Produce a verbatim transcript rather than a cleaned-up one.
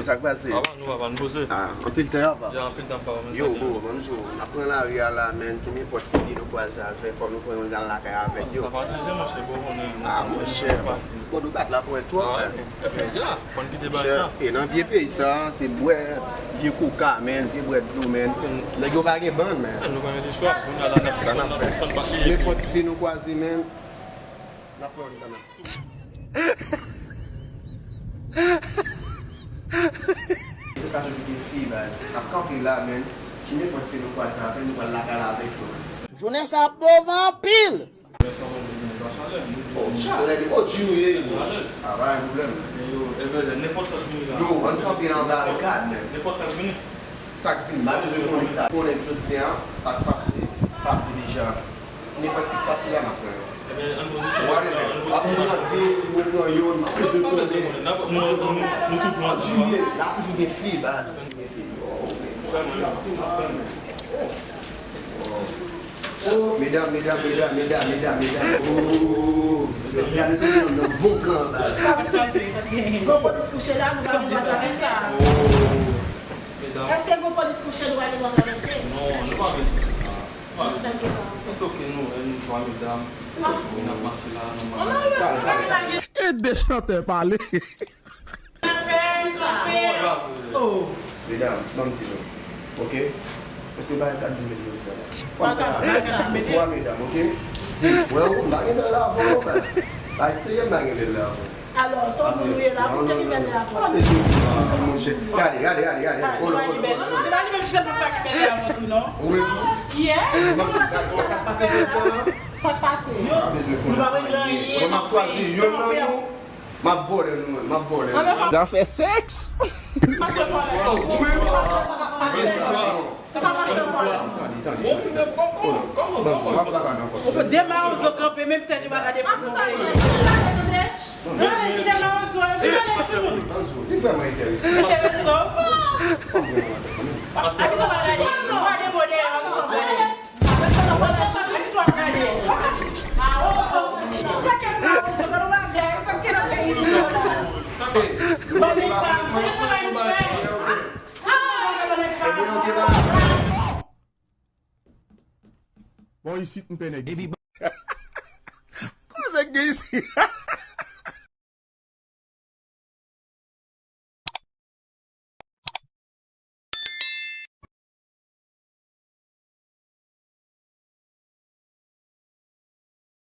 Sa k pase? Papa, nou papa, nou poze. Ah, anpil tan, papa. Ya, anpil tan, papa. Yo, bro, ban m di w, n ap pran lari a la, men, ki nenpòt fi nou kwaze avè, fò nou pran youn al lakay avèk yo. Sa pa tande, monchè, bro, konnen. Ah, monchè. Bon, nou bat la pou èl twòp, men. Monchè, e nan vye peyi sa, se bwè vye koka, men, vye bwè dlo, men. Nèg yo pa gen bann, men. Nou pa gen chwa, kounye a la, n ap, n ap, n ap bat li. Nenpòt fi nou kwaze, men, n ap pran youn kanmenm. Yo sa toujou gen fi, baz. N ap kanpe la, men. Ki nenpòt fi nou kwaze avè, nou pral lakay la avèk yo. Jounen sa ap move anpil! Oh, chalè, oh, Jimmy, hey, bro. Ah, pa gen pwoblèm. Yo, ann kanpe nan barikad, men. Sa k vin, m pa bezwen konnen sa. Konnen jodi a, sa k pase, pase deja. Nenpòt ki pase la, n ap pran yo. Whatever. W ap pran de, mwen pran youn, m pa bezwen konnen. Nou toujou ansanm. Jimmy, la toujou gen fi, baz. Oh, medam, medam, medam, medam, medam, medam. Oh, medam, nou te nan bon plan, baz. Gon polis kouche la, nou pa gen dwa travèse. Èske gon polis kouche, nou pa gen dwa travèse? Non, nou pa gen dwa sa. It's ok, nou, nou twa medam. N ap mache la, nou mache. Ede chantè pale. Medam, ban m di nou, ok? Mwen se bagay kat vin met jodi a la. Twa medam, ok? Wè ou, m pa gen bèl avè w, baz. Pa eseye m pa gen bèl avè w. Alò, se yon moun ou ye la, pou te gen bèl avè w. Pa bezwen di sa, monchè. Gade, gade, gade, gade. Hold on, hold on, hold on. Non, non, se pa li menm, se sèl moun pa gen bèl avè w tou, non. Ou menm tou? Yeah. Sa k pase konsa la? Sa k pase? Yo, nou pa regle anyen. Mwen, m ap chwazi youn nan nou. M ap vòlè nou, m ap vòlè nou. Zafè sèks. Pastè vòlè. Ou menm? Se pa pastè vòlè. Tande, tande, tande. Hold on. Ban m di w, w ap travay nan kòb. De mawozo kanpe, menm tèt yo pa ka defann nou. Gade, gade, de mawozo yo, vin gade timoun. Ban m di w, li vrèman enterese. Enterese w. Akisa w pa gade? Ou pa de bò dèyè, akisa w pa gade? Bon, isit m pè nèg isit. Kote nèg gen isit?